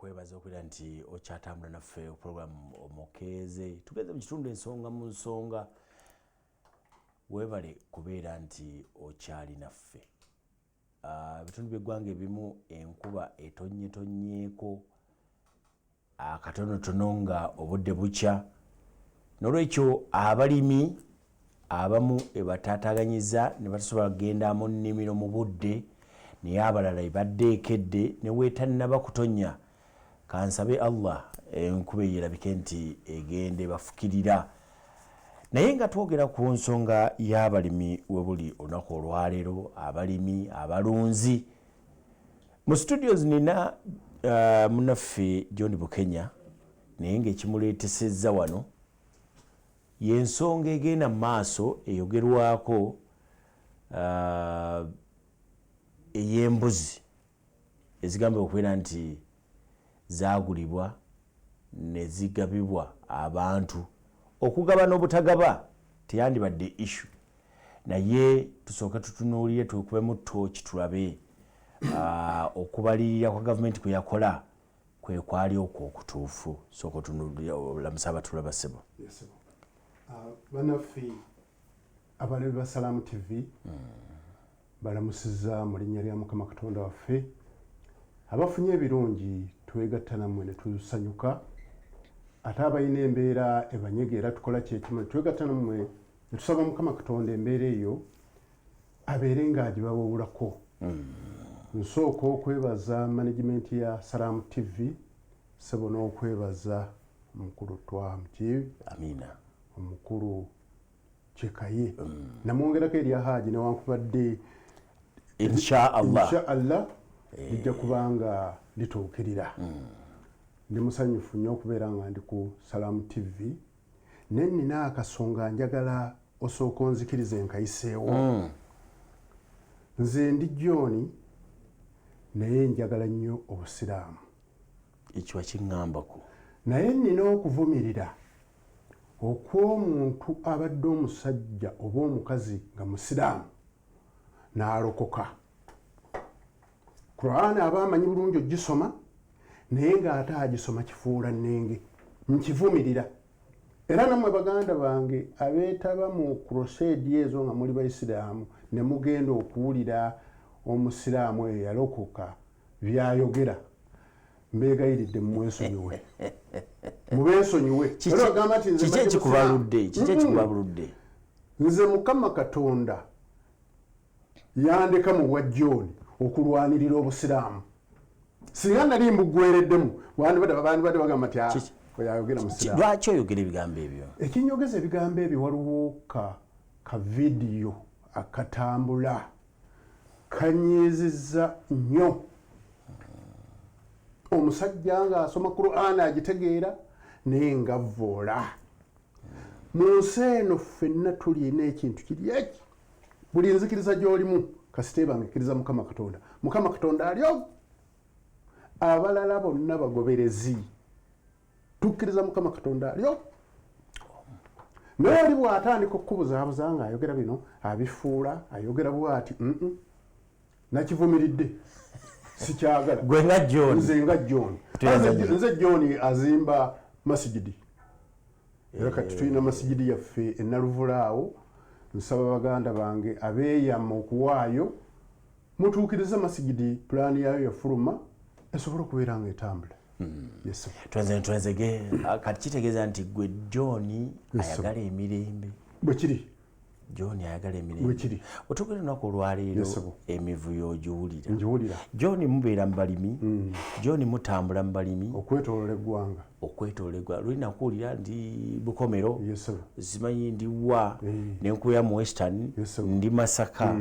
Nkwebaza okubeera nti okyatambula naffe program Omukeeze. Tugenze mu kitundu Ensonga mu Nsonga. Weebale kubeera nti okyali naffe. Ebitundu by'eggwanga ebimu enkuba etonnyetonyeeko akatonotono nga obudde bukya, nolwekyo abalimi abamu ebataataganyiza ne batasobola kugenda mu nnimiro mu budde, naye abalala ebadde ekedde ne weetannaba kutonnya. Kansabe Allah enkuba eyo erabike nti egenda ebafukirira. Naye nga twogera ku nsonga y'abalimi, we buli olunaku olwaleero abalimi abalunzi mu studios nina munaffe John Bukenya, naye ng'ekimuleetesezza wano y'ensonga egenda mu maaso eyogerwako ey'embuzi ezigambibwa okubeera nti zaagulibwa ne zigabibwa abantu. Okugaba n'obutagaba teyandibadde issue, naye tusooke tutunuulire, twekubemu ttooki tulabe okubalirira kwa gavumenti kwe yakola kwe kwali okwo okutuufu. Sooka otunuulire, olamusa abatulaba, ssebo. Bannaffe abalabi ba Salaamu TV, balamusizza mu linnya lya Mukama Katonda waffe. Abafunye ebirungi twegatta nammwe ne tusanyuka, ate abalina embeera ebanyega era tukola kyekimu ne twegatta nammwe ne tusaba Mukama Katonda embeera eyo abeere ng'agibawewulako. Nsooka okwebaza management ya Salaamu TV, sebo, n'okwebaza omukulu Twamukibi. Amiina. Omukulu Kyekaye namwongerako erya Haaji, newankubadde Inshallah. Inshallah lijja kubanga lituukirira. Ndi musanyufu nnyo okubeera nga ndi ku Salaamu TV, naye nina akasonga njagala osooka onzikirize nkayiseewo. Nze ndi John, naye njagala nnyo Obusiraamu. Ekyo wakiŋŋambako. Naye nina okuvumirira okw'omuntu abadde omusajja oba omukazi nga musiraamu n'alokoka. Qur'ani aba amanyi bulungi ogisoma, naye ng'ate agisoma kifuula nnenge. Nkivumirira. Era nammwe baganda bange abeetaba mu crusade ezo nga muli Baisiraamu ne mugenda okuwulira omusiraamu oyo yalokoka byayogera, mbeegayiridde mumwesonyiwe, mubeesonyiwe. Kiki ekikubaludde? Kiki ekikubaludde? Nze Mukama Katonda yandeka mu bwa John okulwanirira Obusiraamu. Singa nali mbugwereddemu, bandibadde bagamba nti, "Ah, oyo ayogera musiraamu." Lwaki oyogera ebigambo ebyo? Ekinyogeza ebigambo ebyo, waliwo ka vidiyo akatambula kanyiizizza nnyo, omusajja ng'asoma Qur'an agitegeera naye nga vvoola. Mu nsi eno ffenna tulina ekintu kiri eki: buli nzikiriza gy'olimu, kasita ebanga ekkiriza Mukama Katonda, Mukama Katonda ali ogu, abalala bonna bagoberezi. Tukkiriza Mukama Katonda ali ogu, naye oli bw'atandika okukubuzaabuza ng'ayogera bino abifuula ayogera bw'ati, Nakivumiridde, sikyagala. Gwe nga John. Nze nga John. Nze John azimba masigidi, era kati tulina masigidi yaffe enaluvula awo. Nsaba baganda bange abeeyama okuwaayo mutuukirize masigidi, pulaani yaayo yafuluma, esobole okubeera nga etambula. Yes, sir. Twenze twenzege. Kati kitegeeza nti gwe John ayagala emirembe. Bwe kiri. John ayagala emirembe. Bwe kiri. Otugenda olunaku olwaleero. Yes, sir. Emivuyo ogiwulira. Ngiwulira. John, mubeera mu balimi. John, mutambula mu balimi. Okwetoloola eggwanga. Okwetoola eggwanga. Luli nakuwulira ndi Bukomero. Yes, sir. Simanyi ndi wa. Nenkuya mu Western. Yes, sir. Ndi Masaka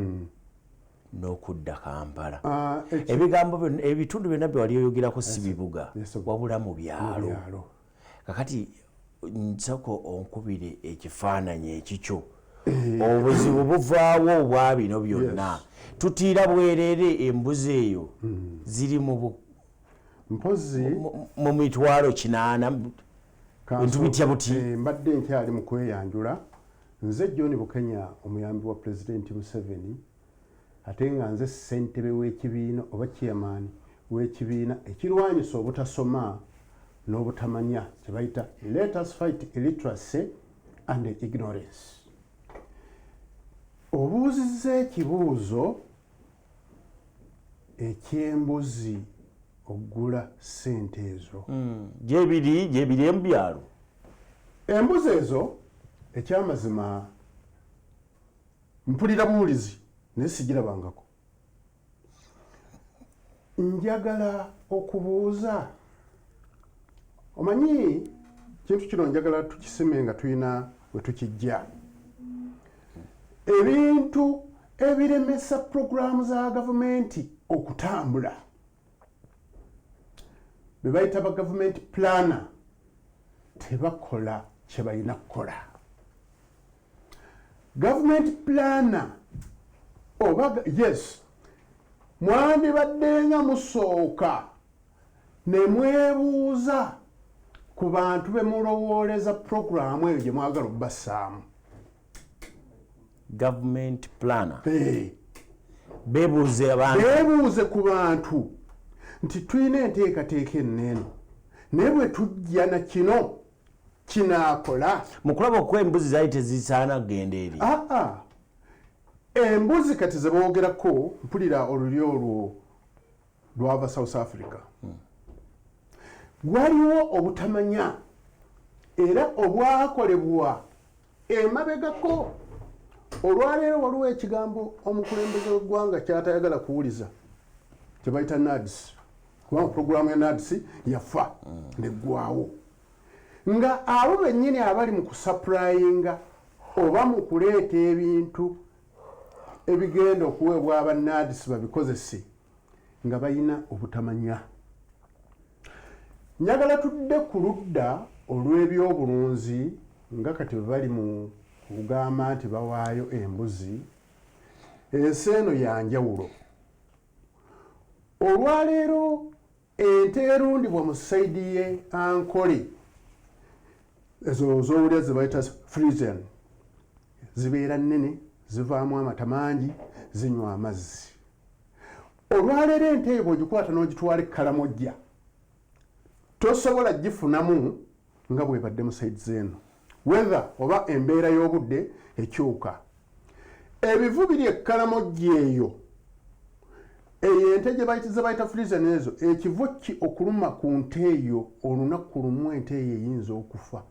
n'okudda Kampala. Ah, ebigambo byonna, ebitundu byonna bye wali oyogerako si bibuga, Yes, sir. wabula mu byalo. Byalo. Kakati nsooka onkubire ekifaananyi ekikyo. Obuzibu buvaawo obwa bino byonna tutiira bwerere. Embuzi eyo ziri mu Mpozi mu 800,000. Bintu bitya buti? Mbadde nkyali mu kweyanjula. Nze John Bukenya, omuyambi wa Pulezidenti Museveni, ate nga nze ssentebe w'ekibiina oba chairman. w'ekibiina ekirwanyisa obutasoma n'obutamanya kye bayita Let Us Fight Illiteracy and Ignorance. Obuuzizza ekibuuzo eky'embuzi okugula ssente ezo. Gyebiri mu byalo. Embuzi ezo, ekyamazima, mpulira buwulizi naye sigirabangako. Njagala okubuuza, omanyi kintu kino njagala tukisime nga tulina we tukijja. Ebintu ebiremesa puroguramu za gavumenti okutambula be bayita ba gavumenti planner tebakola kye balina kukola. Gavumenti planner oba yes, mwandibadde nga musooka ne mwebuuza ku bantu be mulowooleza puroguramu eyo gye mwagala okubassaamu. Government planner beebuuze abantu. Beebuuze ku bantu nti tulina enteekateeka enneeno, naye bwe tujja na kino kinaakola. Mu kulaba okuba embuzi zaali tezisaana kugenda eri. Aa, embuzi kati ze boogerako, mpulira olulyo olwo lwava South Africa. Waliwo obutamanya era obwakolebwa emabegako. Olwaleero waliwo ekigambo omukulembeze w'eggwanga kyatayagala kuwuliza kye bayita NAADS, kubanga puroguramu ya NAADS yafa neggwawo, nga abo bennyini abali mu kusupplyinga oba mu kuleeta ebintu ebigenda okuweebwa aba NAADS babikozese nga balina obutamanya. Njagala tudde ku ludda olw'ebyobulunzi, nga kati bwe bali mu kugamba nti bawaayo embuzi. Ensi eno yanjawulo. Olwaleero ente erundibwa mu side ye Ankole, ezo zowulira ze bayita Friesian, zibeera nnene, zivaamu amata mangi, zinywa amazzi. Olwaleero ente eyo bw'ogikwata n'ogitwala e Karamoja, tosobola gifunamu nga bwebadde mu side zeeno. Weather oba embeera y'obudde ekyuka, ebivu biri e Karamoja eyo. Eyo ente gye bayita, ze bayita Friesian ezo, ekivu ki okuluma ku nte eyo olunaku lumu, ente eyo eyinza okufa,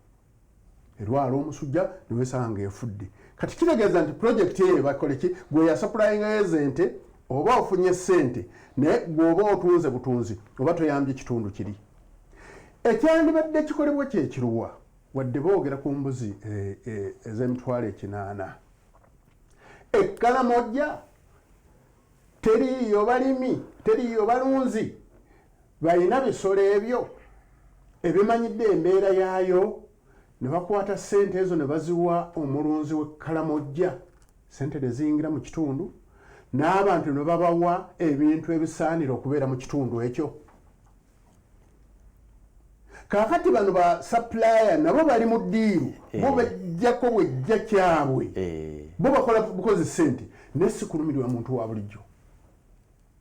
erwala omusujja newesanga nga efudde. Kati kitegeeza nti pulojekiti eyo bakole ki? Gwe yasupplyingayo ezo ente, oba ofunye ssente, naye gweoba otunze butunzi oba toyambye kitundu kiri. Ekyandibadde kikolebwa kyekiruwa? Wadde boogera ku mbuzi ez'emitwalo 80, e Karamoja teriiyo balimi, teriiyo balunzi balina bisolo ebyo ebimanyidde embeera yaayo, ne bakwata ssente ezo ne baziwa omulunzi w'e Karamoja, sente ne ziyingira mu kitundu n'abantu ne babawa ebintu ebisaanira okubeera mu kitundu ekyo. Kaakati bano ba supplier nabo bali mu deal, bo bajjako bwejja kyabwe. Bo bakola bukozi sente, naye si kulumirwa muntu wa bulijjo.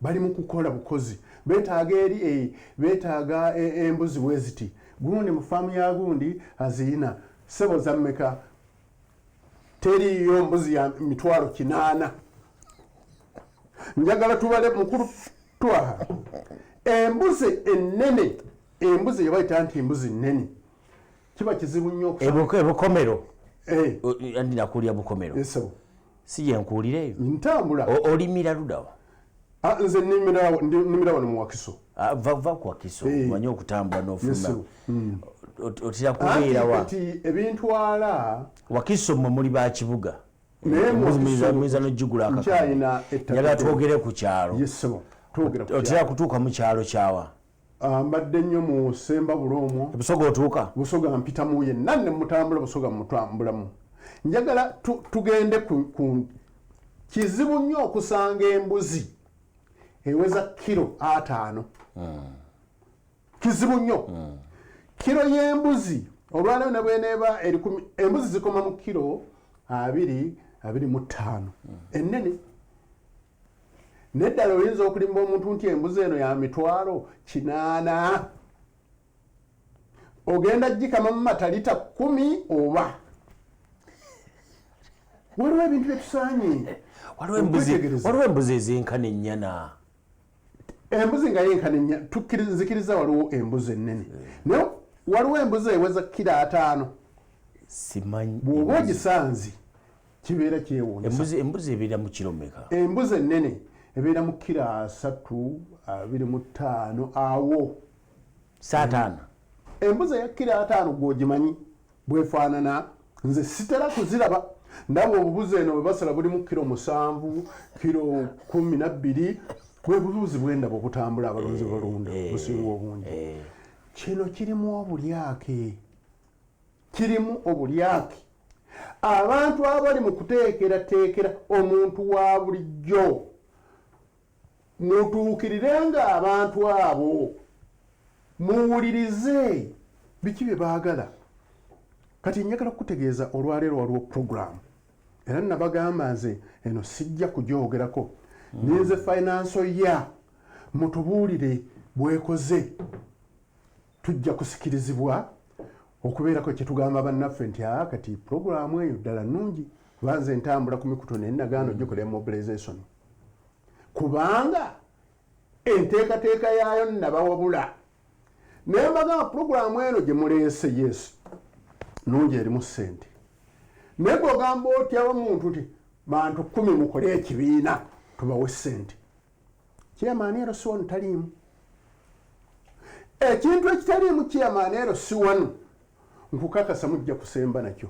Bali mu kukola bukozi, beetaaga eri beetaaga embuzi bwe ziti, gundi mu faamu ya gundi aziyina, sebo zammeka? Teriiyo mbuzi ya 800,000. Njagala tubale, mukulu Twaha, embuzi ennene, embuzi yebayita nti embuzi nnene, kiba kizibu nnyo okusanga. Ebukomero. Eh. Ndinakuulira Bukomero. Esebo. Si gyenkuulira eyo? Ntambula. Olimira ludawa? Ah, nze nnimira wano mu Wakiso. Ah, va ku Wakiso. Eh. Omanyi okutambula n'ofuluma. Yes, sir. Otera kubeera wa? Kati ebintwala Wakiso mmwe muli ba kibuga. Naye mu Embuzi Wakiso muyinza n'ogigula akakadde. nkyalina ettaka. Njagala twogere ku kyalo. Yes, sebo, twogera ku Otera kyalo. kutuuka mu kyalo kyawa? Ah, mbadde nnyo mu Sembabule omwo. Busoga otuuka? Busoga mpitamu yenna ne mutambula, Busoga mutambulamu. Njagala tugende ku kizibu nnyo okusanga embuzi eweza kiro 50. Kizibu nnyo. Kiro y'embuzi olwaleero ne bweneeba erikumi, embuzi zikoma mu kiro 20, 25 ennene. Neddala oyinza okulimba omuntu nti embuzi eno ya 800,000, ogenda gikamamu matalita 10 oba waliwo ebintu byetusaanye. Waliwo embuzi ezenkana ennyana. Embuzi nga yenkana ennyana, nzikiriza waliwo embuzi ennene, naye waliwo embuzi eweza kiro 5. Simanyi. Bw'oba ogisanze kibeera kyewuunyisa. Embuzi ebeera mu kiro meka? Embuzi ennene ebeera mu kiro 3, 25 awo. Saataano. Embuzi eya kiro 5 gw'ogimanyi bwefaanana, nze sitera kuziraba. Ndaba obubuzi eno bwe basala bulimu kiro 7, kiro 12, bwe bubuzi bwendaba obutambula abalunzi balunda businga obungi. Kino kirimu obulyake, kirimu obulyake. Abantu abali mu kuteekerateekera omuntu wa bulijjo, mutuukirirenga abantu abo, muwulirize biki bye baagala. Kati njagala kukutegeeza olwaleero waliwo puroguramu, era nabagamba nze eno sijja kugyogerako, ninze finance ya mutubuulire bwekoze, tujja kusikirizibwa okubeerako kye tugamba bannaffe nti kati puroguramu eyo ddala nnungi, kubanze ntambula ku mikuto naye nagaana ogikola mobilization, kubanga enteekateeka yaayo nabawabula. Naye mbagamba puroguramu eno gye muleese, yes, nnungi, erimu ssente, naye bw'ogamba otya omuntu nti bantu 10 mukole ekibiina tubawe ssente, chairman ero si wano taliimu. Ekintu ekitaliimu chairman ero si wano, nkukakasa mujja kusemba nakyo.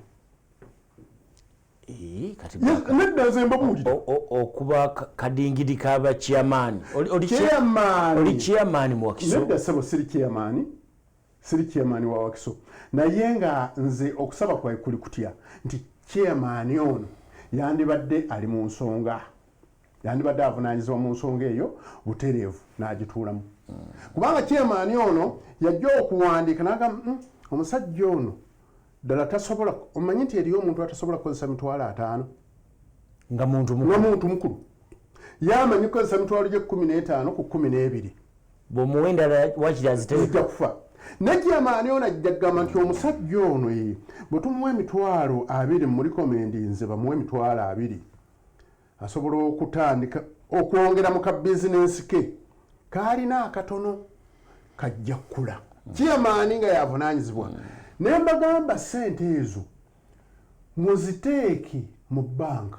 Nedda nze mbabuulira. Okuba kadingidi kaba chairman. Oli chairman mu Wakiso? Nedda ssebo, siri chairman, siri chairman wa Wakiso. Naye nga nze okusaba kwawe kuli kutya nti chairman ono yandibadde ali mu nsonga, yandibadde avunaanyizibwa mu nsonga eyo butereevu n'agituulamu. Kubanga chairman ono yajja okuwandiika n'agamba omusajja ono ddala tasobola. Omanyi nti eriyo omuntu atasobola kukozesa 50,000 nga muntu mukulu, nga muntu mukulu yamanyi kukozesa mitwalo gye 15 ku 12, bw'omuwa endala wakiri azitereka, zijja kufa. Ne chairman ono ajja kugamba nti omusajja ono ye bwe tumuwa 20,000, murecommend nze bamuwe 20,000, asobola okutandika okwongera mu ka bizinensi ke kaalina akatono, kajja kkula. Chairman nga yavunaanyizibwa. Ne mbagamba ssente ezo muziteeke mu banka.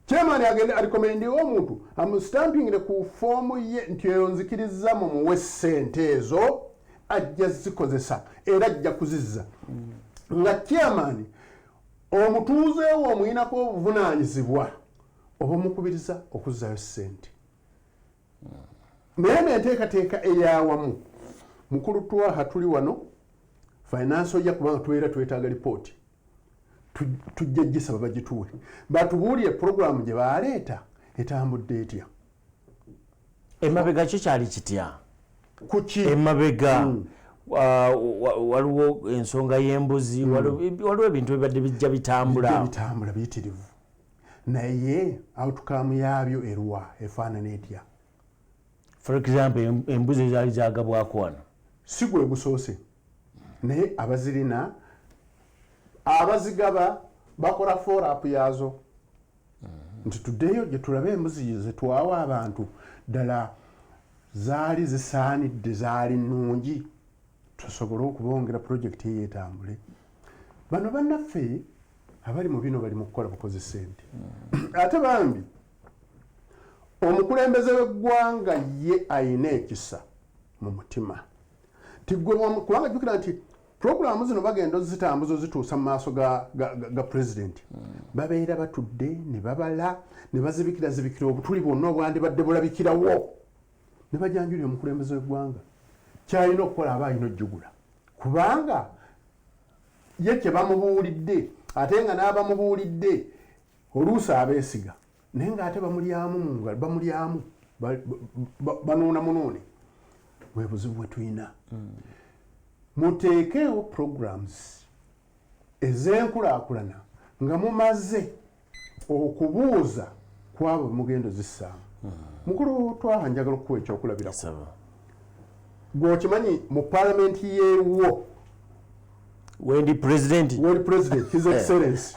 Chairman agende arecommendiwo omuntu amustampingire ku foomu ye nti eyo nzikiriza mumuwe ssente ezo, ajja zikozesa era ajja kuzizza. Nga chairman omutuuze wo omuyinako obuvunaanyizibwa obumukubiriza okuzzaayo ssente. Naye nenteekateeka eyawamu, mukulu Twaha, tuli wano finance ojja kubanga tubeera twetaaga lipooti, tujja gisaba bagituwe, batubuulire puroguramu gye baleeta etambudde etya. Emabega kyo kyali kitya? Kuki? Emabega waliwo ensonga y'embuzi, waliwo ebintu ebibadde bijja bitambula, bitambula biyitirivu, naye outcome yaabyo eruwa, efaanana etya? For example, embuzi ezaali zagabwako wano. Si gwe gusoose, naye abazirina abazigaba bakola follow-up yaazo nti tuddeyo gye tulabe embuzi zetwawa abantu ddala zaali zisaanidde, zaali nnungi, tusobole okubongera pulojekiti eyo etambule. Bano bannaffe abali mu bino bali mu kukola bukozi ssente. Ate bambi omukulembeze w'eggwanga ye ayina ekisa mu mutima tigwe, kubanga jjukira nti puroguramu zino bagenda ozitambuza ozituusa mu maaso ga pulezidenti, babeera batudde ne babala ne bazibikira zibikira obutuli bwonna obwandibadde bulabikirawo ne bajanjulira omukulembeze w'eggwanga. Kyalina okukola aba alina ojjugula, kubanga ye kye bamubuulidde, ate nga n'abamubuulidde oluusi abeesiga, naye ng'ate bamulyamu mu ngalo, bamulyamu banuuna munuune. Bwe buzibu bwe tulina. Muteekeewo programs ez'enkulaakulana nga mumaze okubuuza. Kwabo mugendo zissaamu. Mukulu Twaha, njagala okukuwa ekyokulabirako. Saba. Gwe okimanyi mu paalamenti yeewo wendi president, world president, His Excellence,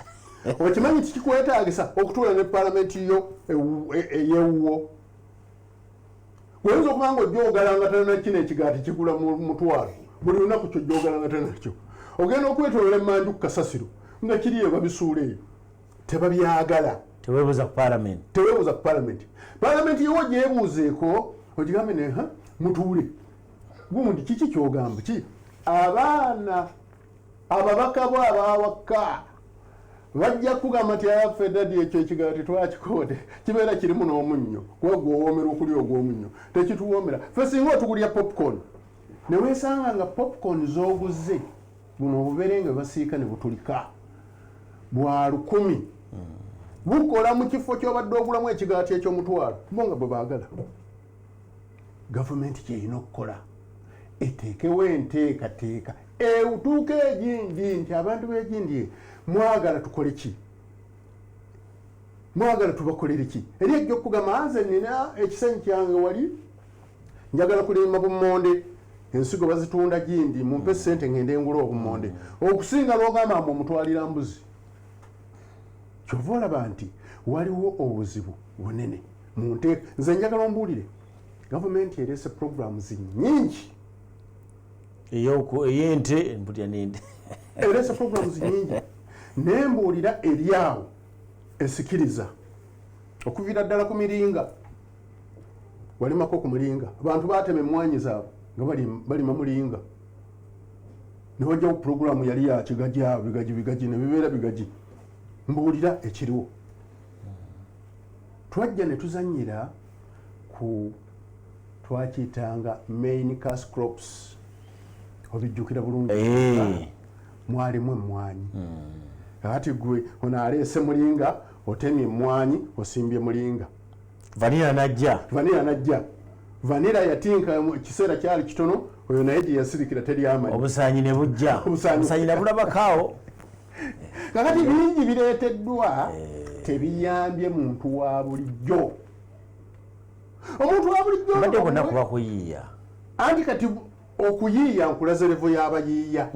okimanyi nti kikwetaagisa okutuula ne paalamenti yo eyewuwo? Oyinza okuba nga ojja ogalanga tana kino ekigaati kigula mu mutwalo buli lunaku, kyojja ogalanga tana nakyo, ogenda okwetolola emmanju ku kasasiro nga kiri eyo, babisuula eyo, tebabyagala. Teweebuuza ku parliament. Teweebuuza ku paalamenti. Paalamenti yewo gyebuuzeeko, ogigambe ne ha mutuule gundi, kiki kyogamba ki? Abaana ababaka bo abawaka bajja kugamba nti affe daddy, ekyo ekigaati twakikoode kibeera kirimu n'omunnyo, kuba gwe owoomera okulya ogw'omunnyo, tekituwoomera ffe. Singa otugulya popcorn ne weesanga nga popcorn z'oguze buno obuberenge basiika ne butulika bwa 1000, bukola mu kifo ky'obadde ogulamu ekigaati eky'omutwalo, bo nga bwe baagala. Gavumenti kyerina okukola, eteekewo enteekateeka ewutuuka egindi nti abantu b'egindi mwagala tukole ki, mwagala tubakolere ki? Eri ejja okugamba, nze nina ekisenyi kyange wali, njagala kulima bummonde, ensigo bazitunda gindi, mumpe sente ngende ngula obummonde, okusinga lwogamba mbu omutwalira mbuzi. Kyova olaba nti waliwo obuzibu bunene mu nteeka. Nze njagala ombuulire, gavumenti ereese programs nyingi. Ey'ente mputya n'ente. Ereese programs nyingi, naye mbuulira eri awo esikiriza okuviira ddala ku miringa. Walimako ku mulinga? Abantu batema emwanyi zaabwe nga balima mulinga, newajjawo puroguramu yali ya kigaji awo, bigaji bigaji nebibeera bigaji. Mbuulira ekiriwo, twajja ne tuzanyira ku twakiyitanga main cash crops, obijjukira bulungi? Eh. Mwalimu emmwanyi. Kakati gwe ono aleese mulinga, otemye emmwanyi, osimbye mulinga. Vanilla najja. Vanilla najja. Vanilla yatinka mu kiseera kyali kitono, oyo naye gye yasirikira teri amanyi. Obusaanyi ne bujja. Obusaanyi. Obusaanyi nabulabakaawo. Kakati bingi bireeteddwa, tebiyambye muntu wa bulijjo, omuntu wa bulijjo. Mbadde bonna kuba kuyiiya. Anti kati okuyiiya nkulaze level y'abayiiya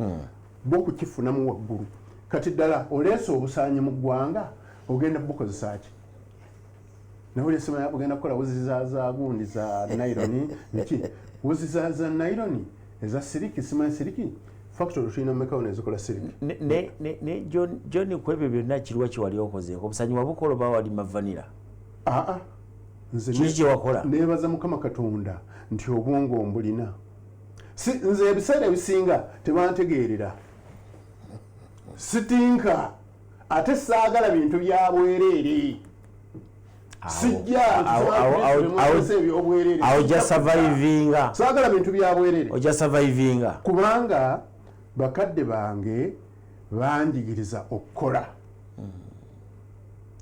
bo kukifunamu waggulu. Kati ddala oleese obusaanyi mu ggwanga, ogenda bukozesa ki? Nawulira simanya ogenda kukola wuzi za gundi za nylon, biki, wuzi za nylon eza silk, simanyi silk factory tulina mekawo nezikola silk. Ne John, ku ebyo byonna kiruwa kiwali okozeeko? Obusaanyi wabukola oba walima vanilla? Aa, nze Kiki kye wakola? Neebaza Mukama Katonda nti obwongo mbulina. Si nze, ebiseera ebisinga tebantegeerera, sitinka, ate saagala bintu bya bwereere, sijja ebyobwereere. Awo ojja survivinga. Saagala bintu bya bwereere. Ojja survivinga. Kubanga bakadde bange banjigiriza okukola,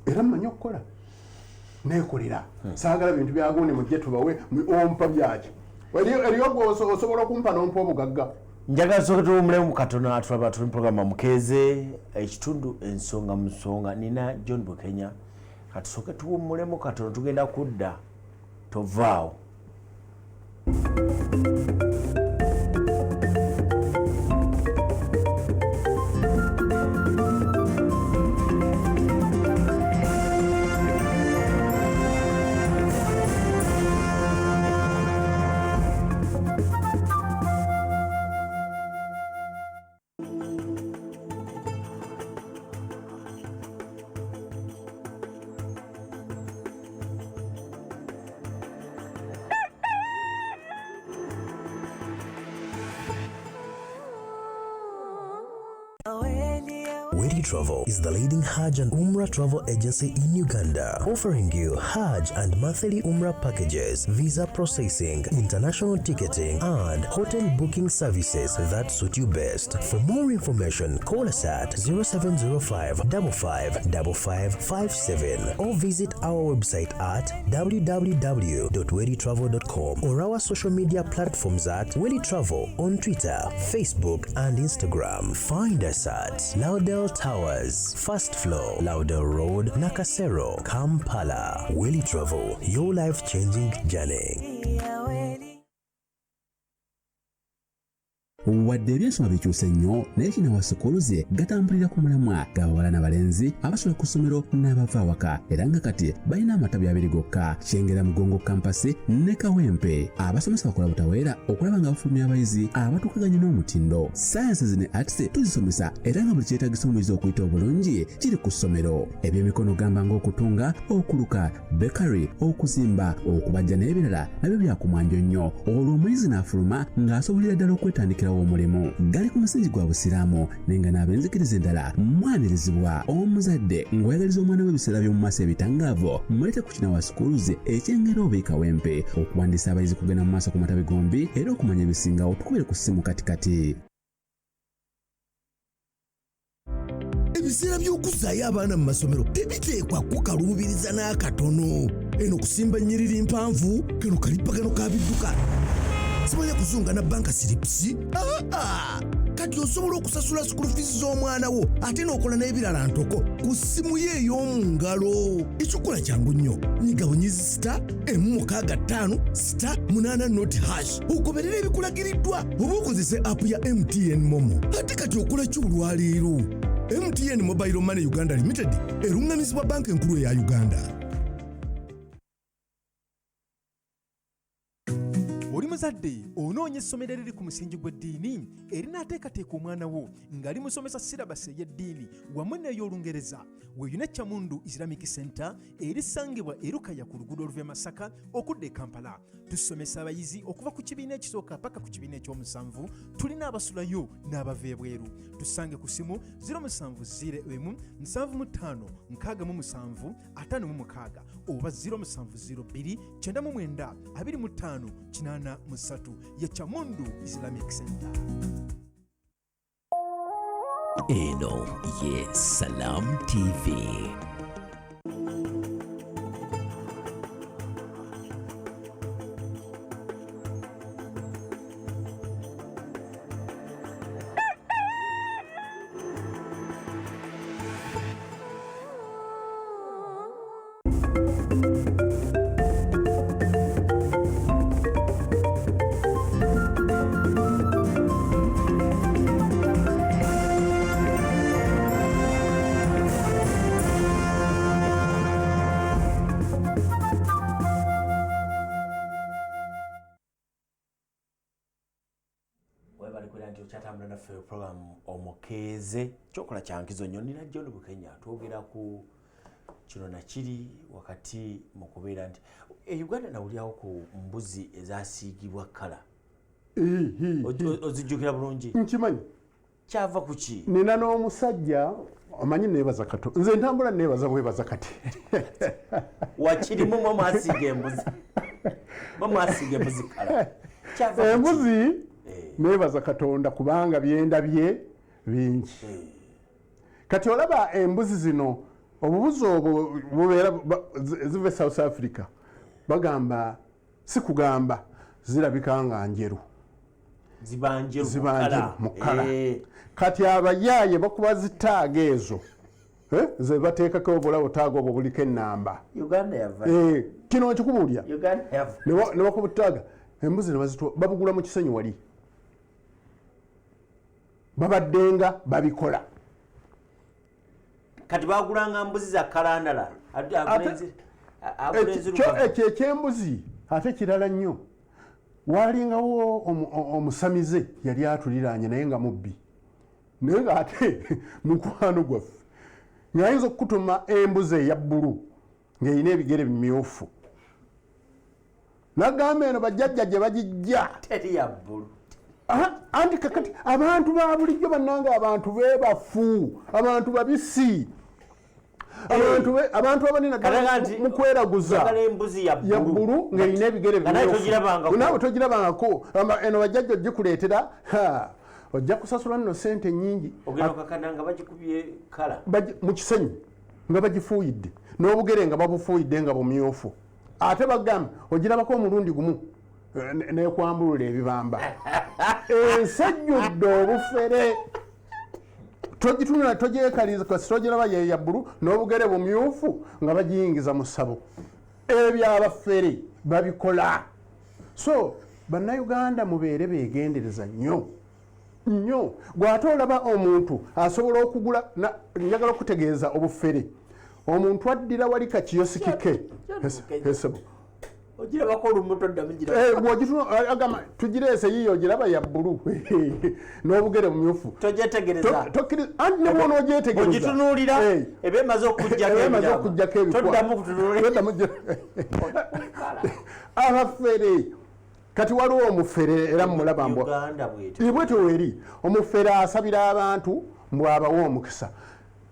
era mmanyi okukola, neekolera. Saagala bintu byagundi mujje tubawe, ompa byaki? Eriyo gwe osobola okumpa nompa obugagga. Njagala tusooke tuwumulemu katono. Atulaba tuli program Mukeeze, ekitundu Ensonga mu Nsonga, nina John Bukenya. Katusooke tuwummulemu katono, tugenda kudda, tovaawo. Wedi Travel is the leading Hajj and Umrah travel agency in Uganda, offering you Hajj and monthly Umrah packages, visa processing, international ticketing, and hotel booking services that suit you best. For more information, call us at 0705 555557 or visit our website at www.weditravel.com or our social media platforms at Wedi Travel on Twitter, Facebook, and Instagram. Find us at Laudel. Royal Towers, first floor, Lauder Road, Nakasero, Kampala. Willy Travel, your life-changing journey. Wadde ebyensoma bikyuse nnyo, naye Kinawa Schools gatambulira ku mulamwa g'abawala n'abalenzi abasula ku ssomero n'abava awaka, era nga kati balina amatabi abiri gokka, Kyengera Mugongo Campus ne Kawempe. Abasomesa bakola butaweera okulaba nga bafulumya abayizi abatuukaganye n'omutindo. Sciences ne arts tuzisomesa, era nga buli kyetaagisa omuyizi okuyita obulungi kiri ku ssomero. Ebyemikono gamba ng'okutunga, okuluka, bakery, okuzimba, okubajja n'ebirala nabyo byakumwanjo nnyo, olwo omuyizi n'afuluma ng'asobolera ddala okwetandikirawo omulimu. Gali ku musingi gwa Busiraamu, naye nga n'ab'enzikiriza endala mwanirizibwa. Omuzadde ng'oyagaliza omwana we ebiseera by'omu maaso ebitangaavu, muleete ku Kinawa Schools ekyengera oba Kawempe. Okuwandiisa abayizi kugenda mu maaso ku matabi gombi, era okumanya ebisingawo tukubire ku ssimu katikati. Ebiseera by'okuzzaayo abaana mu masomero tebiteekwa kukaluubiriza n'akatono. Eno kusimba nnyiriri mpanvu, kano kalippagano ka bidduka, simanya kuzunga na bank slips. Aa, kati osobola okusasula school fees z'omwana wo ate n'okola n'ebirala ntoko ku ssimu ye ey'omu ngalo. Ekyokukola kyangu nnyo, nyiga bunyizi *165*80#, ogoberera ebikulagiriddwa oba okozese app ya MTN MoMo. Ate kati okola ki olwaleero? MTN Mobile Money Uganda Limited eruŋŋamizibwa Banka Enkulu eya Uganda. Oli muzadde onoonya essomero eriri ku musingi gw'eddiini erinaateekateeka omwana wo nga limusomesa syllabus ey'eddiini wamu n'ey'Olungereza? Weeyune Kyamundu Islamic Center erisangibwa Erukaya ku luguudo oluva e Masaka okudda e Kampala. Tusomesa abayizi okuva ku kibiina ekisooka paka ku kibiina ekyomusanvu. Tulina abasulayo n'abava ebweru. Tusange ku simu 0701 75 67 56 oba 0702 99 25 83. Ye Kyamundu Islamic Center. Eno ye Salam TV. Webali kwera nti okyatambula naffe program Omukeeze, kyokola kyankizo nnyo. Nina John Bukenya, twogera ku kino nakiri wakati mu kubeera nti e Uganda nawulirawo ku mbuzi ezasiigibwa colour. Ozijjukira bulungi? Nkimanyi. Kyava ku ki? Nina n'omusajja, omanyi neebaza kato, nze ntambula neebaza bwebaza kati. Wakirimu mwe mwasiiga embuzi, mwe mwasiiga embuzi colour. Kyava ku ki? Embuzi, neebaza Katonda kubanga byendabye bingi. Kati olaba embuzi zino, obubuzi obwo bubeera ziva e South Africa, bagamba si kugamba zirabika nga njeru. Ziba njeru. Ziba njeru mu colour. Kati abayaaye bakuba zi tag ezo, ze bateekako obulabo, tag obwo buliko enamba. Uganda yava. Kino nkikubuulya. Uganda yava. Ne bakuba tag, embuzi ne bazitwa, babugula mu kisenyi wali babaddenga babikola. Kati bagulanga mbuzi za colour ndala. Ekyo ekyembuzi ate kirala nnyo. Walingawo omusamize yali atuliraanye, naye nga mubbi, naye ngaate mukwano gwaffe, ng'ayinza okukutuma embuzi eya bbulu ng'erina ebigere bimyufu, nagamba eno bajjajja gye bagijja. Teri ya bbulu. Anti kakati abantu ba bulijjo, bannange, abantu beebafu, abantu babisi, abantu abanene Kalaga nti mu kweraguza. Njagala embuzi ya Ya bbulu. bbulu ng'erina ebigere Nga naye bimyufu. togirabangako. Naawe togirabangako. Eno bajjajja ogikuleetera, ha, ojja kusasula nno sente nnyingi. Ogenda okakana nga bagikubye colour. Mu kisenyi nga bagifuuyidde n'obugere nga babufuuyidde nga bumyufu, ate bagamba ogirabako omulundi gumu, nekwambulula ebibamba. Ensi ejjudde obufere. Togitunula, togyekaliza, kasita ogiraba ye ya bbulu n'obugere bumyufu nga bagiyingiza mu ssabo. Ebyo abafere babikola. So Bannayuganda, mubeere begendereza nnyo nnyo. Gwate olaba omuntu asobola okugula, njagala okutegeeza obufere, omuntu addira wali kakiyosiki ke esebo. Ogirabako olumu, toddamu gira. Bw'ogituna agamba tugireese, yiyo ogiraba ya bbulu n'obugere bumyufu. Togyetegereza. Anti ne bwona ogyetegereza, ogitunuulira, eba emaze okuggyako eba emaze ebirabo. okuggyako ebikwa. Toddamu kutunuulira. Toddamu abafere kati waliwo omufere era mumulaba mbwa Uganda bwetyo. Bwetyo weri omufere asabira abantu mbwabawa omukisa.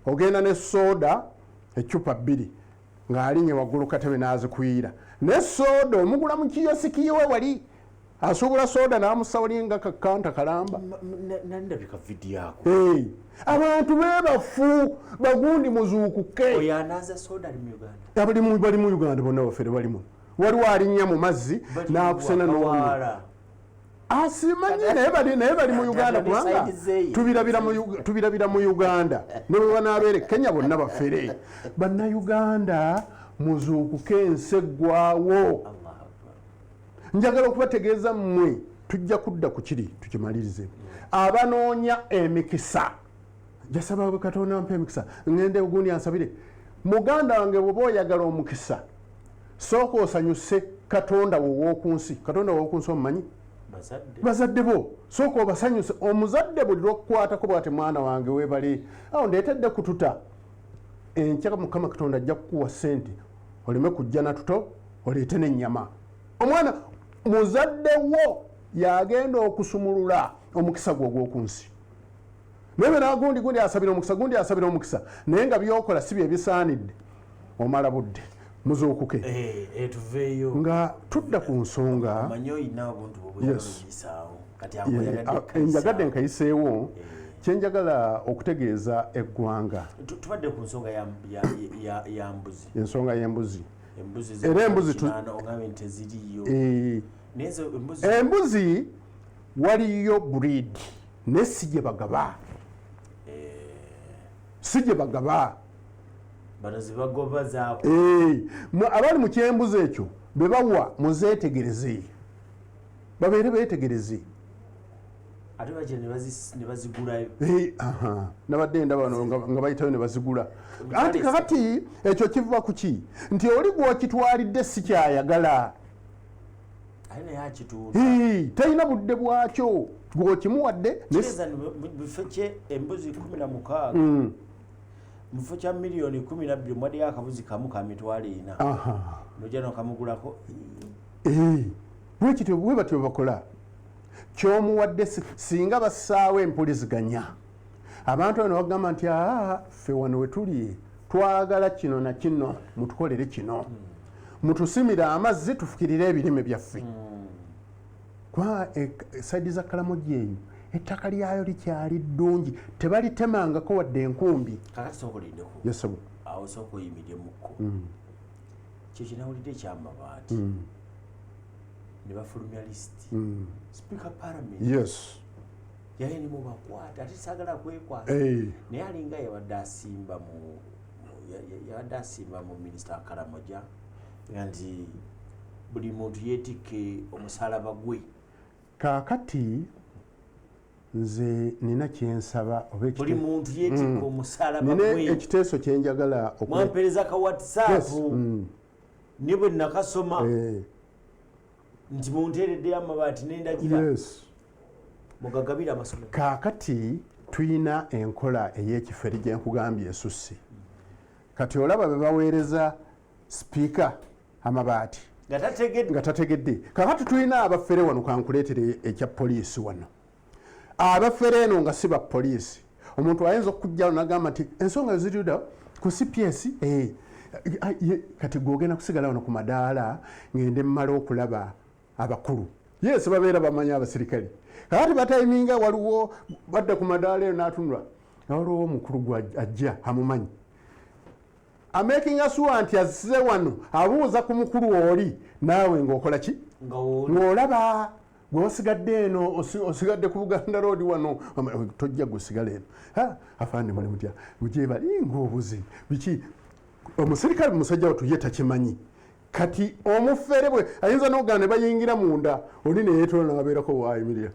Ogenda ne soda ecupa bbiri, ng'alinye waggulu katebe n'azikwira, ne soda omugula mu kiyosiki we wali asuubula soda n'amusa wali nga kakanta kalamba. Nandabika vidiyo ako. Hey, abantu bebafu bagundi, muzuukuke. Oyo anaaza soda ali mu Uganda? Bali mu Uganda bonna bafere balimu. Waliwo alinnya mu mazzi n'akusena n'onywa. Kawaala. Asimanyi, naye bali mu Uganda kubanga Side zeeyo. tubirabira mu Uganda ne bwe banaabeera e Kenya, bonna bafere. Bannayuganda, muzuukuke, ensi eggwawo. Njagala okubategeeza mmwe, tujja kudda ku kiri tukimalirize. Abanoonya emikisa, jasaba bwe Katonda mpa emikisa, ŋŋende gundi ansabire. Muganda wange, bw'oba oyagala omukisa, sooka osanyuse Katonda wow'oku nsi. Katonda wow'oku nsi omumanyi? Bazadde. Bazadde bo, sooka obasanyuse. Omuzadde buli lwokukwatako bwati, "Mwana wange webale, awo ndeetedde kututa enkya," Mukama Katonda ajja kukuwa sente oleme kujja natuto, oleete n'ennyama. Omwana muzadde wo yagenda okusumulula omukisa gwe ogw'oku nsi. Naye bena gundi gundi asabira omukisa, gundi asabira omukisa, naye nga byokola si bye bisaanidde, omala budde. Muzuukuke. Tuveeyo. Nga tudda ku nsonga. Manyi oyina obuntu bwobuyisaawo kati. Njagadde nkayiseewo kyenjagala okutegeeza eggwanga. Tubadde ku nsonga ya mbuzi. Ensonga y'embuzi. Embuzi. Era embuzi ogambye nti teziriiyo. Naye nze embuzi Embuzi waliyo breed, naye si gye bagaba, si gye bagaba. Bano zibagoba zaako. Abali mu kyembuzi ekyo be bawa, muzeetegereze, babeere beetegereze. Ate bakira ne bazigulayo. Aha. Nabadde ndaba bano nga bayitayo ne bazigula. Anti kakati ekyo kiva ku ki? Nti oli gw'okitwalidde si kyayagala. Ate naye akitunda. Talina budde bwakyo, gw'okimuwadde Kitegeeza nti mu kifo kye embuzi 16, mu kifo kya miliyoni 12 mwaddeyo akabuzi kamu ka 400,000. Nojja nokamugulako. Bwekityo bwe batyo bakola. Kyomuwadde singa bassaawo empuliziganya, abantu bano bagamba nti, "Aa, ffe wano we tuli twagala kino na kino, mutukolere kino, mutusimire amazzi tufukirire ebirime byaffe," kuba side za Kalamoja eyo ettaka lyayo likyali ddungi, tebalitemangako wadde enkumbi. Kakati sooka olindeko. Yes, ssebo. Awo sooka oyimiryemukko. Kyo kinawulidde ekyamabaati ne bafulumya lisiti, Speaker Parliament yali nimubakwata, ate saagala kwekwasa, naye alinga yabadde asimba mu yabadde asimba mu minisita Karamoja nga nti buli muntu yeetikke omusalaba gwe. Kaakati nze nina kyensaba oba Buli muntu yeetikka omusalaba nina gwe. Ekiteeso kyenjagala Mwampereza ka WhatsApp. Ne bwe nakasoma nti munteereddeyo amabaati nendagira mugagabire amasomero. Kaakati tuyina enkola ey'ekiferi gye nkugambye esusse. Kati olaba be baweereza sipiika amabaati nga tategedde. Nga tategedde. Kakati tulina abafere wano, kankuleetere ekya poliisi wano. Abafere eno nga si ba poliisi, omuntu ayinza okujjawo nagamba nti ensonga ziriuda ku CPS. Kati gwogenda kusigala wano ku madaala, ngende mmala okulaba abakulu. Yes, babeera bamanyi abasirikale. Kakati batayiminga, waliwo badda ku madaala eyo n'atunula nga waliwo omukulu gwe ajja amumanyi, amakinga sure nti azze wano, abuuza ku mukulu oli, naawe ng'okola ki? Nga wooli. Ng'olaba. Gwe wasigadde eno, osigadde ku Buganda Road wano, tojja gusigala eno. Afande muli mutya, mugyebali ng'obuzi biki? Omusirikale musajja wattu ye takimanyi. Kati omufere bwe ayinza n'okugana ne bayingira munda, oli neyeetola n'abeerako waayimirira,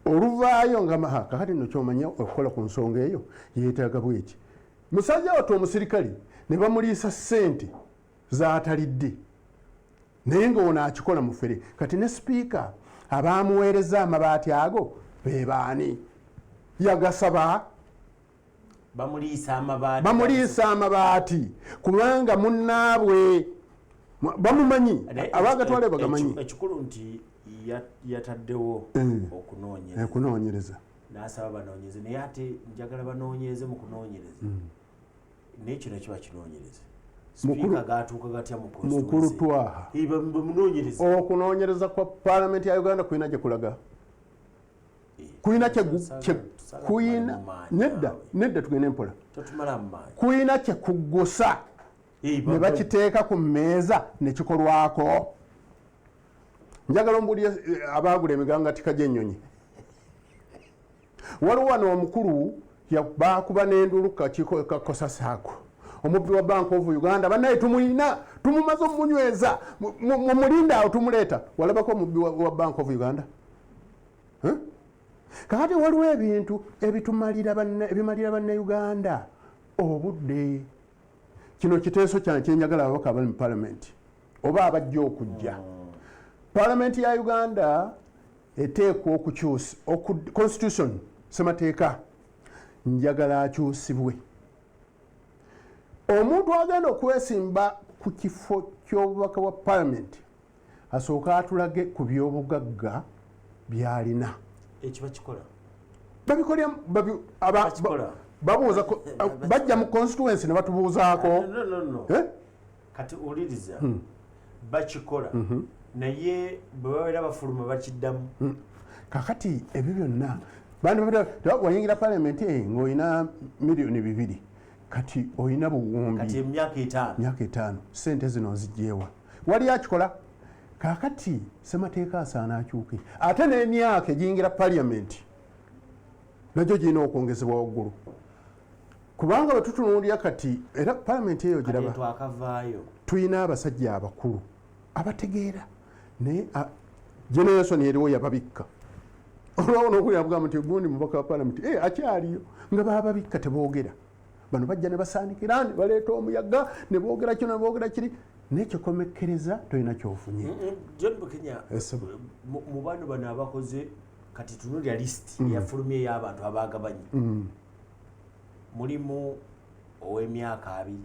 oluvaayo nga maha. Kakati nno kyomanya okukola ku nsonga eyo yeetaaga bweki. Musajja wattu omusirikale ne bamuliisa ssente z'atalidde, naye nga ono akikola mufere. Kati ne sipiika, abamuweereza amabaati ago be baani? Yagasaba? Bamuliisa amabaati. Bamuliisa amabaati kubanga munnaabwe bamumanyi, abagatwale bagamanyi. Ekikulu nti yataddewo okunoonyereza. Okunoonyereza. N'asaba banoonyeze, naye ate njagala banoonyereze mu kunoonyereza, naye kino kiba kinoonyereza. Sipiika gatuuka gatya mu Mukulu constituency? Twaha. Bamunoonyereza. Okunoonyereza kwa paalamenti ya Uganda kulina gye kulaga, kulina kuyina. Nedda, nedda, tugende mpola. Totumala mu maanyi. Kuyina kyekuggusa ne bakiteeka ku mmeeza ne kikolwako. Njagala ombuulire, abaagula emigangatika gy'ennyonyi, waliwo wano omukulu baakuba n'endulu ku kakiiko ka COSASE, omubbi wa Bank of Uganda. Bannaye tumulina, tumumaze omumunyweza, mumulinde awo tumuleeta. Walabako omubbi wa Bank of Uganda? Huh? Kakati waliwo ebintu ebitumalira ebimalira bannayuganda obudde. Kino kiteeso kyange kyenjagala ababaka abali mu palamenti oba abajja okujja. Palamenti ya Uganda eteekwa okukyusa constitution, semateeka. Njagala akyusibwe. Omuntu agenda okwesimba ku kifo ky'obubaka bwa palamenti asooke atulage ku byobugagga byalina. Ekiba kikola. Babikolya Bakikola. Babuuza bajja mu constituency ne batubuuzaako. No, no, no. Eh? Kati wuliriza, bakikola, naye bwe babeera bafuluma bakiddamu. Kakati ebyo byonna bantu wayingira palamenti ng'olina 2 miliyoni, kati olina buwumbi. Kati emyaka 5. Myaka 5, sente zino nzigyewa? Wali akikola. Kakati semateeka asaana akyuke, ate n'emyaka egiyingira paliyamenti nagyo girina okwongezebwa waggulu, kubanga bwe tutunuulira kati era palamenti eyo kati giraba twakavaayo. Tulina abasajja abakulu abategeera, naye generation eriwo yababikka. Olwawo nokulira bugamba nti gundi mubaka wa palamenti, akyaliyo, nga bababikka teboogera. Bano bajja ne basaanikira ne baleeta omuyaga ne boogera kino ne boogera kiri, naye kyekomekkereza tolina kyofunye. John Bukenya. Yes, sir. Mu bano abakoze kati, tunulira lisiti eyafulumya ey'abantu abagabanye, mulimu ow'emyaka 20.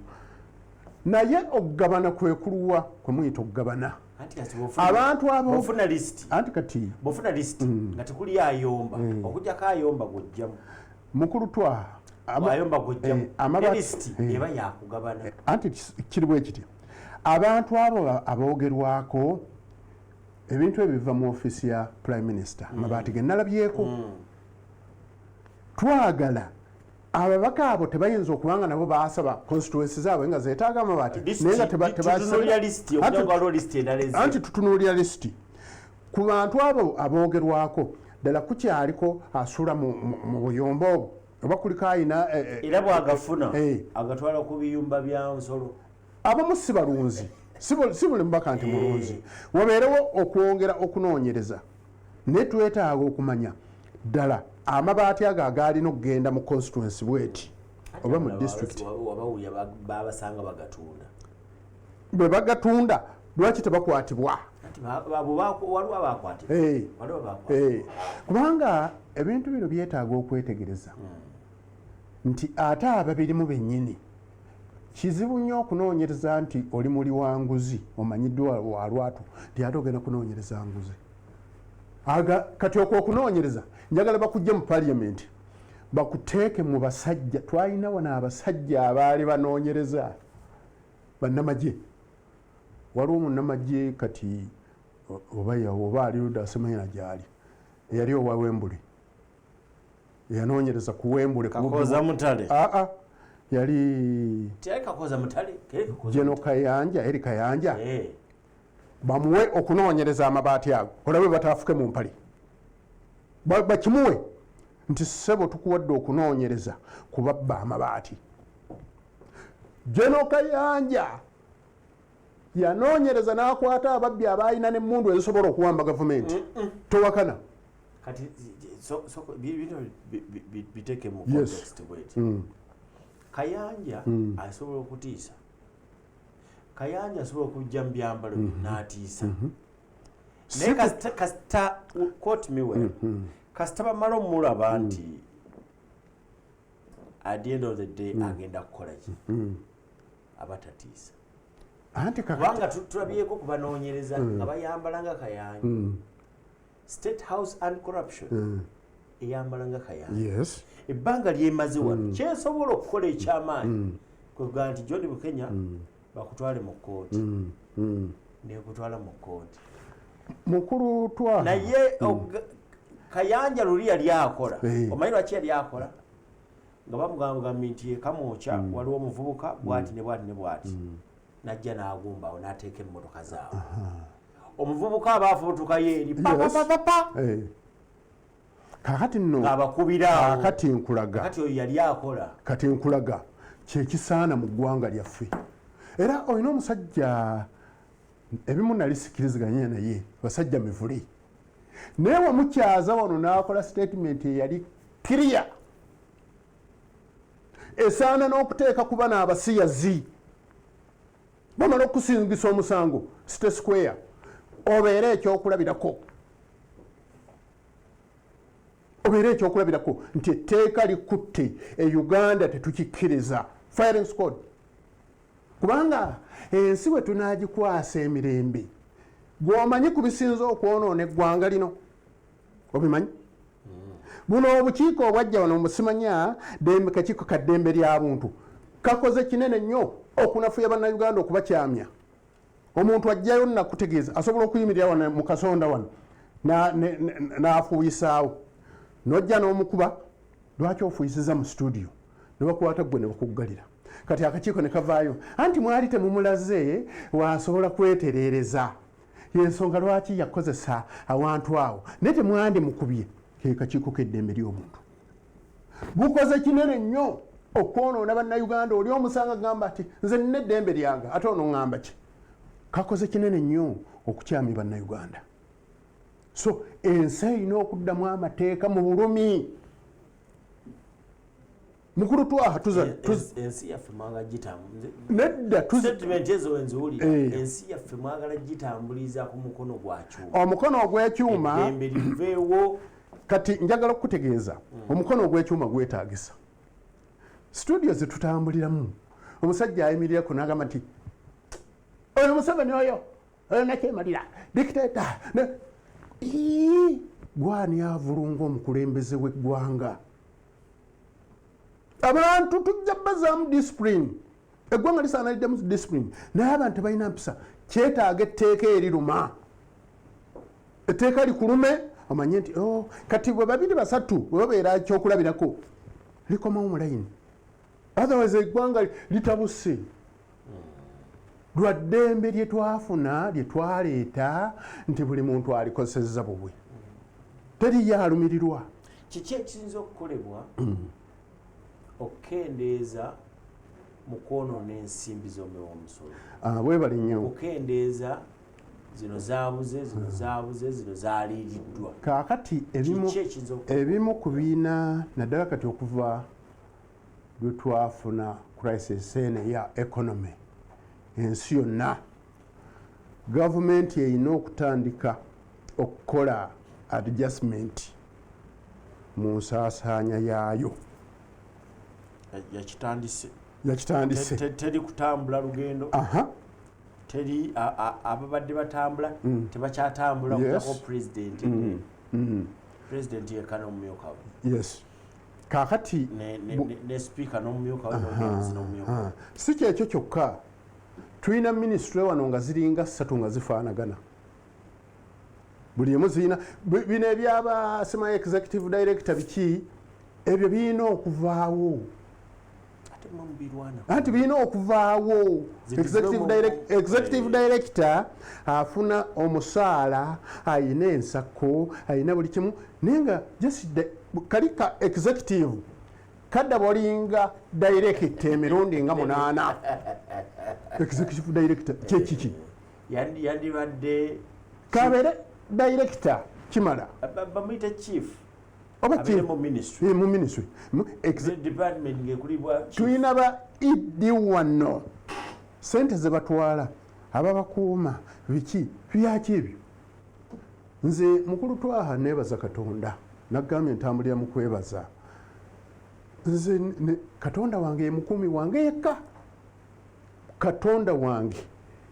Naye okugabana kwekuluwa kwemuyita okugabana? Anti kati Abantu abo bw'ofuna lisiti, anti kati bw'ofuna lisiti nga tekuli ayomba, okujjako ayomba gw'ojjamu. Mukulu twa Ayomba gw'ojjamu. Ne lisiti eba yakugabana. Anti kiri bwe kiti, abantu abo aboogerwako, ebintu ebyo biva mu ofiisi ya prime minister. Amabaati ge nalabyeko, twagala ababaka abo tebayinza okubanga nabo basaba constituency zaabwe nga zeetaaga amabaati, naye nga Tutunuulira lisiti okugira nga waliwo lisiti endala Anti tutunuulira lisiti ku bantu abo aboogerwako, ddala kukyaliko asula mu buyumba obwo oba kuliko ayina Era bwagafuna agatwala ku biyumba bya nsolo. Abamu si balunzi, si buli mubaka nti mulunzi. Wabeerewo okwongera okunoonyereza, naye twetaaga okumanya ddala amabaati ago agaalina okugenda mu constituency bweti oba mu district. Wabawulira babasanga bagatunda. Bwe bagatunda lwaki tebakwatibwa? Anti waliwo abakwatibwa. Waliwo abakwatibwa. Kubanga ebintu bino byetaaga okwetegereza nti ate ababirimu bennyini kizibu nnyo okunoonyereza nti oli muli wa nguzi omanyiddwa wa lwatu nti ate ogenda kunoonyereza nguzi. Aga kati okwo okunoonyereza njagala bakujje mu parliament bakuteeke mu basajja. Twalina wano abasajja abaali banoonyereza bannamagye. Waliwo munnamagye kati oba yawo oba ali ludda, simanyina gyali, eyali owa Wembule, eyanoonyereza ku Wembule. Kakooza Mutale. Aa, yali Teyali Kakooza Mutale. Keri Kakooza Geno Mutale. Kayanja, eri Kayanja. Bamuwe okunoonyereza amabaati ago, olabe bataafuke mu mpale. Bakimuwe nti, "Ssebo, tukuwadde okunoonyereza kubabba amabaati." General Kayanja yanoonyereza n'akwata ababbi abalina n'emmundu ezisobola okuwamba gavumenti. Towakana. Kati bino biteeke mu context bweti. Kayanja asobola okutiisa, Kayanja asobola okujja mu byambalo bye n'atiisa, naye kasita, quote me well, kasita bamala omulaba nti at the end of the day agenda kukola ki, aba tatiisa. Anti kakati Kubanga tulabyeko ku banoonyereza nga bayambala nga Kayanja. State House and Corruption eyambala nga Kayanja. Ebbanga lyemaze wano, kyensobola okukola ekyamaanyi kwegamba nti John Bukenya bakutwale mu kkooti, nekutwala mu kkooti. Mukulu Twaha. Naye Kayanja luli yali akola. Omanyi lwaki yali akola? Nga bamugambagambye nti ekamwokya waliwo omuvubuka bwati ne bwati ne bwati, najja n'agumbawo n'ateeka emmotoka zaabwe. Omuvubuka aba afubutukayo eri papapapapa. Kakati nno ng'abakubiraawo. Kakati nkulaga. Kati oyo yali akola. Kati nkulaga kyekisaana mu ggwanga lyaffe. Era olina omusajja, ebimu nali sikiriziganya naye, basajja mivule, naye wamukyaza wano n'akola statement eyali clear, esaana n'okuteeka ku bano abasiyazi. Bamala okusingisa omusango City Square, obeere ekyokulabirako, obeere ekyokulabirako nti etteeka likutte. E Uganda tetukikkiriza firing squad, kubanga ensi bwe tunagikwasa emirembe, gwomanyi ku bisinza okwonoona eggwanga lino, obimanyi buno obukiiko obwajja wano, musimanya dembe, kakiiko ka ddembe lya buntu kakoze kinene nnyo okunafuya Bannayuganda, okubakyamya. Omuntu ajjayo nakutegeeza, asobola okuyimirira wano mu kasonda wano n'afuuyisaawo, nojja n'omukuba, "Lwaki ofuuyisiza mu studio?" Ne bakwata gwe ne bakuggalira. Kati akakiiko ne kavaayo anti mwali temumulaze wasobola kweterereza, yensonga lwaki yakozesa awantu awo, naye temwandi mukubye. Ke kakiiko k'eddembe ly'omuntu bukoze kinene nnyo okwonoona Bannayuganda. Oli omusanga gamba nti, "Nze nina eddembe lyange," ate ono ŋŋamba ki? Kakoze kinene nnyo okukyamya Bannayuganda. So ensi erina okuddamu amateeka mu bulumi. Mukulu Twaha, tuza Ensi yaffe mwagala gitambuza Nedda, Statement ezo wenziwulira. Ensi yaffe mwagala gitambuliza ku mukono gwa kyuma. Omukono ogw'ekyuma. Eddembe liveewo. Kati njagala okukutegeeza, omukono ogw'ekyuma gwetaagisa. Studio zetutambuliramu, omusajja ayimirirako n'agamba nti, "Oyo Museveni, oyo nakyemalira dictator." Ii, gwani avulunga omukulembeze w'eggwanga? Abantu tujja bazaamu discipline. Eggwanga lisaana liddemu discipline, naye abantu tebalina mpisa. Kyetaaga etteeka eriruma, etteeka likulume, omanye nti, oh, kati bwe babiri basatu bwe babeera kyokulabirako, likomawo mu layini. Otherwise eggwanga litabuse lwa ddembe lye twafuna, lye twaleeta, nti buli muntu alikozesezza bubwe, teriyo alumirirwa. Kiki ekiyinza okukolebwa okukendeeza mu kwonoona ensimbi z'omuwi w'omusolo? Ah, bwebale nnyo. Okukendeeza zino zabuze, zino zabuze, zino zaliiriddwa. Kaakati ebimu Kiki ekiyinza okukolebwa? Ebimu ku biina, naddala kati okuva lwe twafuna crisis eno eya economy ensi yonna, gavumenti erina okutandika okukola adjustment mu nsaasaanya yaayo. Yakitandise. Yakitandise. Teri kutambula lugendo. Teri ababadde batambula tebakyatambula okujjako pulezidenti. Pulezidenti yekka n'omumyuka we. Yes, kaakati Ne sipiika n'omumyuka we n'omuwabuzi n'omumyuka we. Si kyekyo kyokka, tulina minisitule wano nga ziringa ssatu nga zifaanagana, buli emu zirina bino ebyaba sima executive director, biki ebyo birina okuvaawo. Ate Anti birina okuvaawo. Executive director afuna omusaala, ayina ensako, ayina buli kimu, naye nga just kali ka executive kadda bolinga director emirundi nga 8. Executive director kyekiki? Yandibadde kabeere director kimala. Bamuyita chief. Oba Abeere mu ministry. Mu ministry. Department ng'ekulibwa chief. Tulina ba ED wano, sente ze batwala, ababakuuma, biki byaki ebyo? Nze mukulu Twaha neebaza Katonda, nagambye ntambulira mu kwebaza. Nze Katonda wange ye mukuumi wange yekka, Katonda wange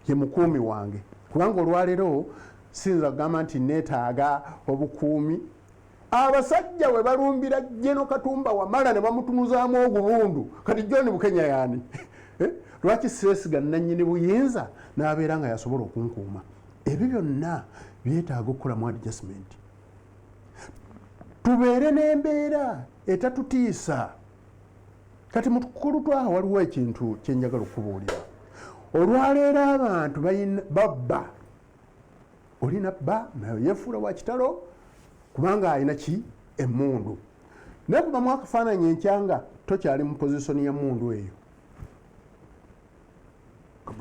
ye mukuumi wange, kubanga olwaleero siyinza kugamba nti neetaaga obukuumi. Abasajja we balumbira Jeno Katumba Wamala ne bamutunuzaamu ogubundu, kati John Bukenya yaani? Lwaki seesiga nannyini buyinza n'abeera nga yasobola okunkuuma? Ebyo byonna byetaaga okukolamu adjustment, tubeere n'embeera etatutiisa. Kati mukulu Twaha, waliwo ekintu kyenjagala okubuulira. Olwaleero abantu babba, olina bba naye yeefuula wa kitalo kubanga alina ki? Emmundu. Naye kubamu akafaananyi enkyanga tokyali mu position y'emmundu eyo,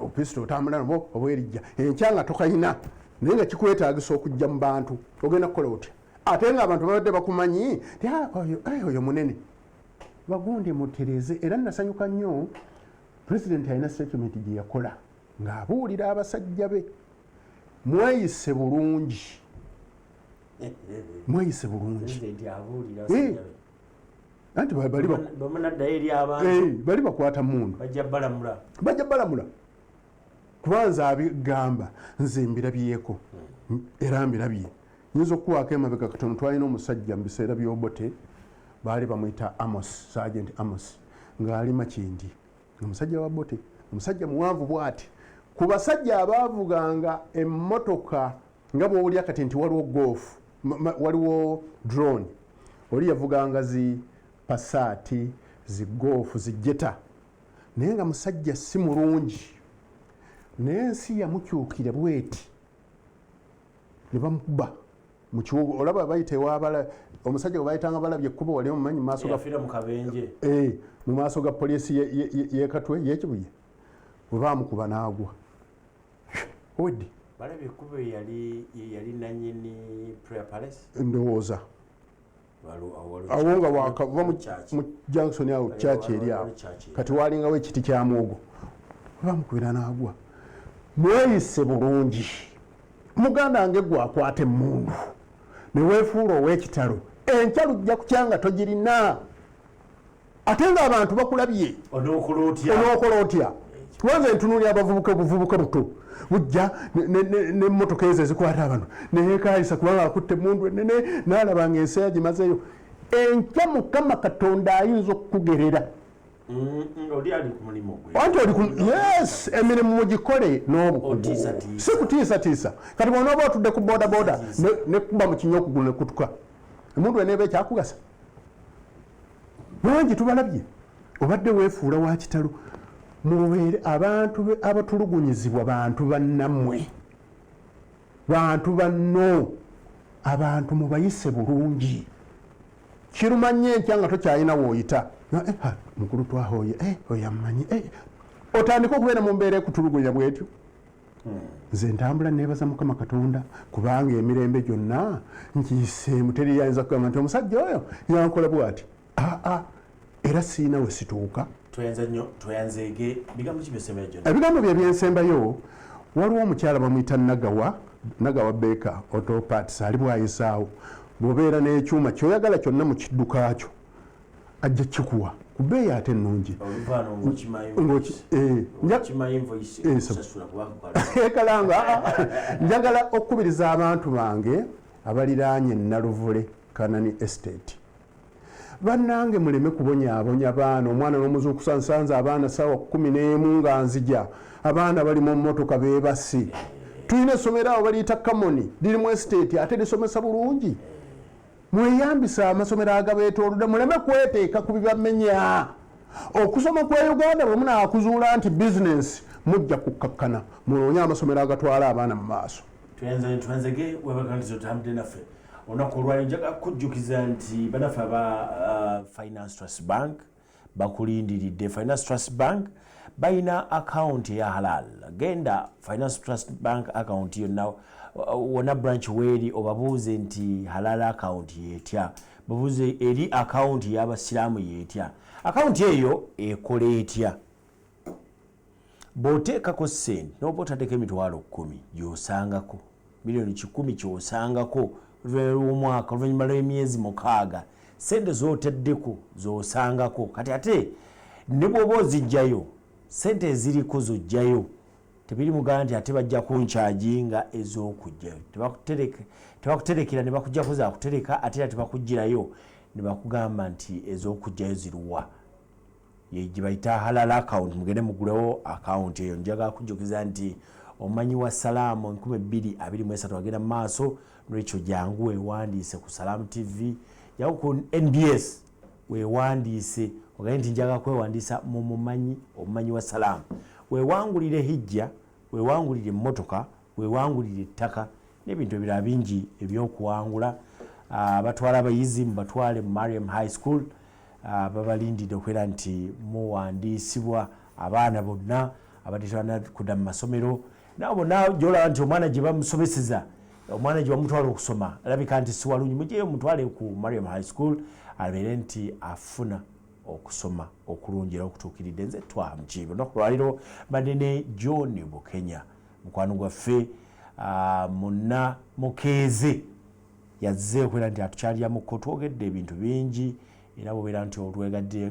opisito otambula nabo obwerijja, enkyanga tokayina, naye nga kikwetaagisa okujja mu bantu, ogenda kukola otya? Ate nga abantu babadde bakumanyi nti, "Ah, oyo, oyo munene." Bagundi mutereze. Era nasanyuka nnyo, pulezidenti alina statement gye yakola ng'abuulira abasajja be, mweyise bulungi, mweyise bulungi. Pulezidenti abuulira Eh. abasajja be. Anti bali Bamunaddayo eri abantu. Bali bakwata mundu. Bajja balamula. Bajja balamula, kuba nze abigamba nze mbirabyeko era mbirabye. Nyinza okukuwaako emabega katono, twalina omusajja mu biseera by'Obote, baali bamuyita Amos, Sergeant Amos, ng'ali Makindi, omusajja wa Bote, omusajja muwanvu bw'ati. Ku basajja abaavuganga emmotoka nga bw'owulira kati nti waliwo Golf, waliwo drone, oli yavuganga zi Passat, zi Golf, zi Jetta, naye nga musajja si mulungi, naye ensi yamukyukira bweti ne bamukuba mu kiwugo. Olaba bayita ewabala omusajja gwe bayitanga Balabye Ekkubo, wali omumanyi, mu maaso ga Yafiira mu kabenje. Mu maaso ga poliisi y'e Katwe, y'Ekibuye, bwe bamukuba n'agwa owedde. Balabye Ekkubo ye yali nanyini Prayer Palace. Ndowooza awo nga wakava Church. mu junction awo, church eri awo. Church eri. Kati walingawo ekiti kya muwogo, bamukubira n'agwa. Mweyise bulungi. Muganda wange, gwe akwata emmundu ne weefuula ow'ekitalo, enkya lujja kukyanga togirina, ate ng'abantu bakulabye. Onookola otya? Onookola otya? Kubanza entunuulira abavubuka, obuvubuka buto bujja n'emmotoka ezo ezikwata abantu, neyekayisa kubanga akutte emundu enene, n'alaba nga ensi agimazeeyo. Enkya Mukama Katonda ayinza okukugerera. Oli ali ku mulimu gwe. Anti oli ku, yes, emirimu mugikole n'obukugu. Otiisatiisa. Si kutiisatiisa. Kati bw'onooba otudde ku bodaboda nekuba mu kinya okugulu nekutuka, emundu eneeba ekyakugasa? Bangi tubalabye, obadde weefuula wa kitalo. Mubeere abantu abatulugunyizibwa, bantu bannammwe, bantu banno, abantu mubayise bulungi. Kiruma nnyo enkya nga tokyalina wooyita. Mukulu Twaha oyo, oyo ammanyi, otandike okubeera mu mbeera ekutulugunya bwetyo. Nze ntambula neebaza Mukama Katonda, kubanga emirembe gyonna nkiyiseemu, teri yayinza kugamba nti omusajja oyo yankola bwati. Aa, era siina we situuka. Tweyanza nnyo, tweyanzeege. Bigambo ki byosembayo gyonna? Ebigambo bye byensembayo, waliwo omukyala bamuyita Nagawa, Nagawa Baker Auto Parts, ali bwayisaawo. Bw'obeera n'ekyuma kyoyagala kyonna mu kidduka kyo, ajja kikuwa ku bbeeyi ate ennungi. Oluvaano ng'okima invoice, okusasula kuba Ekalanga. Njagala okukubiriza abantu bange abaliraanye Naluvule Kanani Estate. Bannange, muleme kubonyaabonya baana. Omwana n'omuzuukusa, nsanze abaana saawa 11 nga nzija, abaana bali mu mmotoka beebase. Tulina essomero awo baliyita Kamoni, lirimu estate ate lisomesa bulungi. Mweyambisa amasomero agabeetoolodde, muleme kweteeka ku bibamenya. Okusoma kwa Uganda bwe munaakuzuula nti bizinensi, mujja kukkakkana, munoonye amasomero agatwala abaana mu maaso. Tweyanzege webakaniza otambudde naffe olunaku olwaliro. Njagala kujjukiza nti banaffe aba Finance Trust Bank bakulindiridde. Finance Trust Bank balina akawunti eya halal. Genda Finance Trust Bank akawunti yonna wona branch weeri, obabuuze nti halal akawunti yetya, babuuze eri akawunti y'abasiraamu yetya, akawunti eyo ekola etya. Bw'oteekako sente, noba otaddeko 100,000, gy'osangako 1,000,000, ky'osangako oluvannyuma lw'omwaka, oluvannyuma lw'emyezi 6, sente z'otaddeko z'osangako. Kati ate ne bw'oba ozijjayo, sente eziriko z'ojjayo tebiri mugamba nti ate bajja kuncharginga ez'okujjayo. Tebakuterekera ne bakujjako zakutereka, ate era tebakugirayo ne bakugamba nti ez'okujjayo ziruwa. Gye bayita halal account. Mugende mugulewo account eyo. Njagala kujjukiza nti omumanyi wa Salaamu 2023 agenda mu maaso, nolwekyo jangu weewandiise ku Salaamu TV, jangu ku NBS weewandiise, ogambe nti njagala kwewandiisa mu mumanyi omumanyi wa Salaamu, weewangulire hijja, weewangulire emmotoka, weewangulire ettaka n'ebintu ebirala bingi ebyokuwangula. Batwala abayizi, mubatwale mu Mariam High School. Babalindidde okubeera nti muwandiisibwa abaana bonna abadde kudda mu masomero, nabo bonna gyolaba nti omwana gye bamusomeseza, omwana gye bamutwala okusoma alabika nti si walungi, mugyeyo mutwale ku Mariam High School abeere nti afuna okusoma okulungi era okutuukiridde. Nze Twaha Mukiibi. Olunaku lwaliro mbadde ne John Bukenya, mukwano gwaffe, munna mukeeze, yazze okubeera nti atukyaliramuko. Twogedde ebintu bingi, era bwobeera nti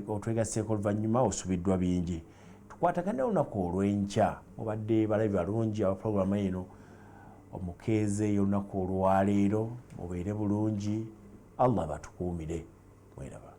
otwegasseeko oluvannyuma, osubiddwa bingi. Tukwatagane olunaku olw'enkya. Mubadde balabi balungi aba puroguramu eno omukeeze y'olunaku olwaleero. Mubeere bulungi, Allah batukuumire. Mweraba.